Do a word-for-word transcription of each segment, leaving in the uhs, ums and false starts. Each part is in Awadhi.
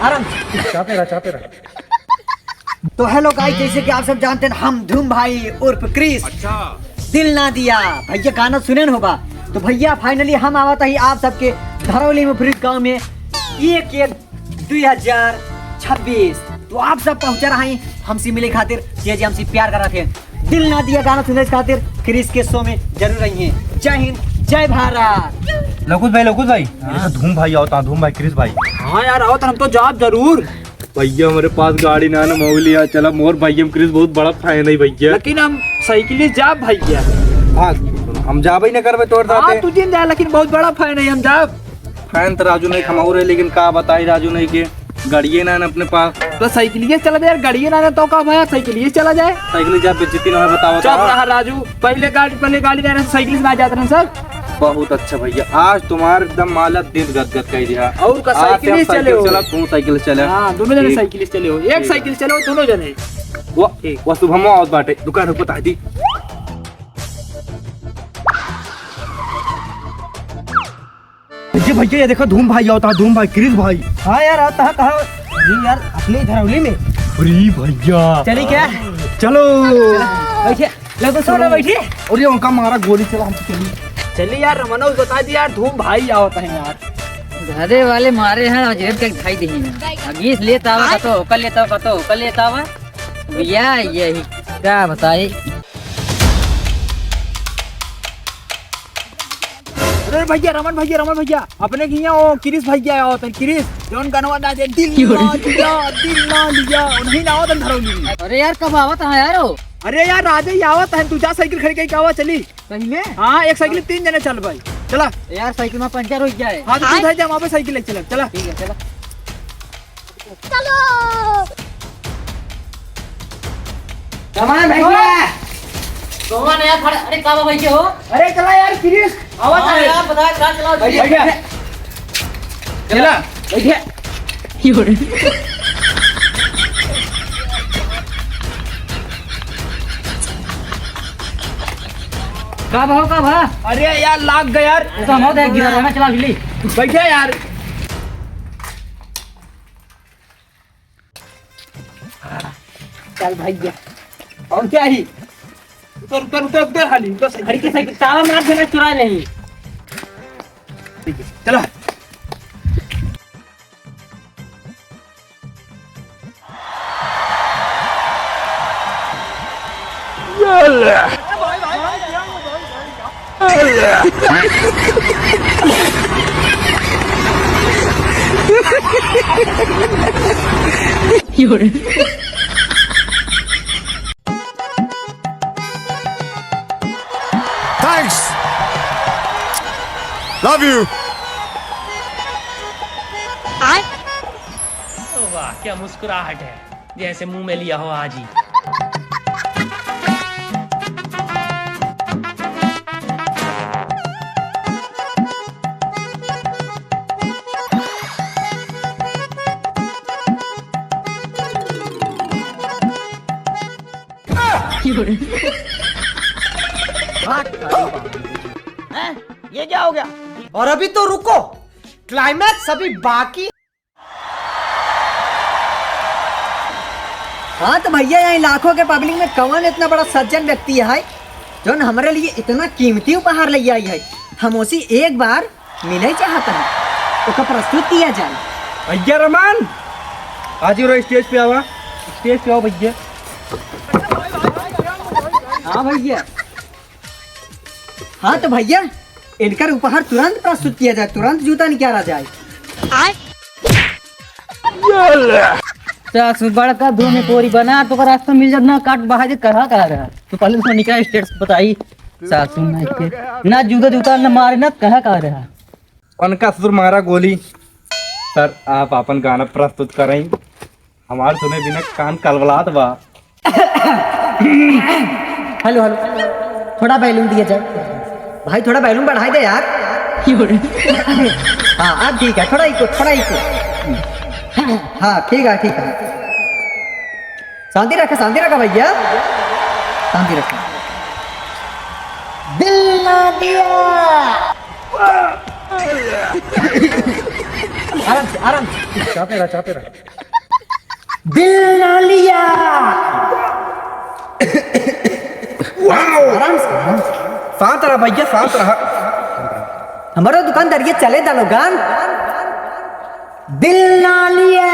आराम से, चाहते रहा, चाहते रहा। तो hello guys, जैसे कि आप सब जानते हैं, हम धूम भाई उर्फ क्रिस। अच्छा। दिल ना दिया, भैया गाना सुने न होबा। तो भैया finally हम आवत ही आप सबके धरौली मुफरिद गाँव में एक एक दुई हजार छब्बीस। तो आप सब पहुँचा रहा ही हमसे मिले खातिर, जे जे हमसे प्यार करा थे। दिल ना दिया गाना सुने खातिर क्रिस के show में जरूर रही हैं। जय हिंद, जय भारत। लकुश भाई, लकुश भाई, हाँ। देखो धूम भाई आवत, धूम भाई, क्रिस भाई। हाँ यार, आवत हम तो जाब जरूर। भैया, हमरे पास गाड़ी ना, ना मोगली, यहाँ चला, मोर भैया, हम क्रिस बहुत बड़ा fan है भैया। लेकिन हम साइकिल से जाब भैया। हाँ, हम जाबे ही ना करबे तोर हाँ, साथे। तू जिन जा, लेकिन बहुत बड़ा fan है, हम जाब। Fan तो राजू नहीं कमाऊ रहे, लेकिन का बताई राजू नहीं के गाड़िए ना, ना अपने पास। तो साइकिलिए चला जाए यार, गाड़िए ना, ना तो का भैया, साइकिलिए चला जाए। साइकिल जा बेइज्जती ना हो, बताओ चुप तो। रहा राजू, पहले गाड़ी, पहले गाड़ी ना, ना साइकिल से ना जाते रहे सर। बहुत अच्छा भैया, आज तुम्हार एकदम माला दिन गदगद कर दिया। और का आज से साइकिल हम ही चले साइकिल हो। चला, तू साइकिल चला। हाँ, दोनों जने ठीक। साइकिल से चले हो, एक ठीक। साइकिल चले हो दोनों जने। वो, ठीक। वो शुभमो आवत बाटे, दुकान पर बता दी। भैया, भैया, ये देखो धूम भाई आवत, धूम भाई, क्रिस भाई। हाँ यार, आवत है, कहाँ? जी यार, अपने ही धरौली में। अरे भैया। चली क्या? चलो। बैठिए। लगो सोना बैठिए। अरे उनका मारा गोली चला, हम तो चली। चली यार, रमनो बता दी यार, धूम भाई आवत है यार। घरे वाले मारे हैं और जेब के खाई दी हैं। अब इस लेता हुआ कतो, ओकर लेता हुआ कतो, ओकर लेता हुआ। भैया, यही क्या बताई? अरे भैया, रमन भैया, रमन भैया, अपने के यहाँ वो क्रिस भैया आवत हैं, क्रिस, जौन गनवा ना दे, दिल ना लिया, दिल ना लिया, वो नहीं ना आवत हैं धरौली में। अरे यार, कब आवत है यार वो? अरे यार, राजे ही आवत हैं, तू जा साइकिल खड़ी करके आवा, चली। सही में? हाँ, एक साइकिल तीन जने चल भाई, चला। यार, साइकिल में पंचर हो गया है। हाँ, तो तू उधर जा, वहाँ पे साइकिल ले चला, चला। ठीक है, चला। चलो। कमान भैया। कमान यार, खड़ा, अरे का बा भैया हो? अरे चला यार, क्रिस, आवा हाँ था। यार, बता, का चला? बैठ, बैठ। चला। बैठ। का बा हो, का बा? अरे यार, लाग गया यार। तो हम होते गिरा रहे, चला बिल्ली। बैठे यार। चल भैया, और क्या ही? उतर, उतर, उतर, उतर, हाली, उतर साइकिल। खड़ी के साइकिल, ताला मार देना, चुरा नहीं। ठीक है, चला। Thanks. Love you. वाह, क्या मुस्कुराहट है, जैसे मुंह में लिया हो आज ही। हैं? ये क्या हो गया? और अभी तो रुको, climax अभी बाकी। हाँ तो भैया, यहाँ लाखों के public में कौन इतना बड़ा सज्जन व्यक्ति है, जौन हमरे लिए इतना कीमती उपहार ले आई है? हम उसी एक बार मिले चाहत है, ओका प्रस्तुत किया जाए। भैया रमान, आज ही stage पे आवा, stage पे आओ भैया। हाँ भैया, हाँ तो भैया, इनकर उपहार तुरंत प्रस्तुत किया जाए, तुरंत जूता निकाला जाए। सासू बड़का धूम कोरी बना तो रास्ता मिल जात ना, काट बहा दे, कहा कहा रहा। तो पहले तो निकाल stage बताई, सासू नहीं के ना जूता जूता न मारे ना, कहा कहा रहा। उनका ससुर मारा गोली। सर, आप अपन गाना प्रस्तुत करें। हमार सुने बिना कान कलवलात बा। हेलो, हेलो, थोड़ा volume दिया जाए भाई, थोड़ा volume बढ़ाई दे यार। हाँ, अब ठीक है, थोड़ा echo, थोड़ा echo। हाँ, ठीक है, ठीक है। शांति रखा, शांति रखा भैया, शांति रखा। दिल ना दिया। आराम से, आराम से, चापे रहा, चापे रहा। दिल ना लिया। आराम से, आराम से। शांत रहा भैया, शांत रहा। हमरो दुकानदारी चले दा लोगन। दिल ना लिया।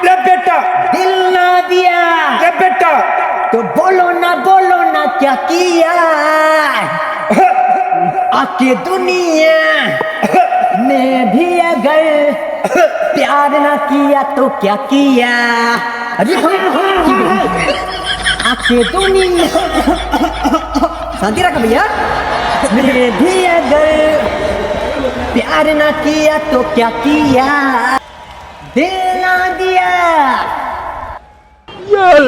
रे बेटा। दिल ना दिया। रे बेटा। तो बोलो ना, बोलो ना क्या किया। आके दुनिया में भी अगर प्यार ना किया तो क्या किया। अरे, आके दुनिया, शांति रख भैया। में भी अगर प्यार ना किया तो क्या किया। दिल ना दिया। दिल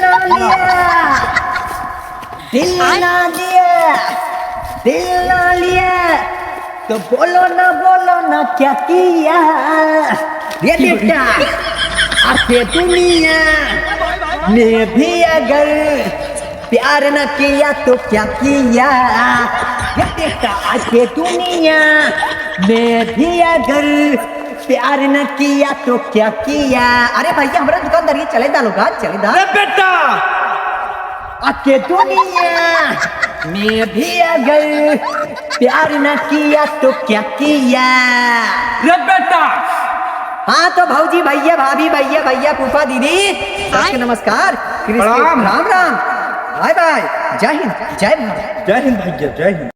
ना लिया। दिल ना दिया। दिल ना लिया। तो बोलो ना, बोलो ना क्या किया। ये बेटा, आके दुनिया में भी अगर प्यार न किया तो क्या किया। ये बेटा, आके दुनिया में भी अगर प्यार न किया तो क्या किया। अरे भैया, हमरा दुकानदारी चले दा लोगन, चले दा। रे बेटा। आके दुनिया में भी अगर प्यार न किया तो क्या किया। रे बेटा। हाँ तो भौजी, भैया, भाभी, भैया, भैया, फूफा, दीदी, सबके नमस्कार, कृष्ण, प्रणाम। राम राम, बाय बाय, जय हिंद, जय भारत। जय हिंद भैया, जय हिंद।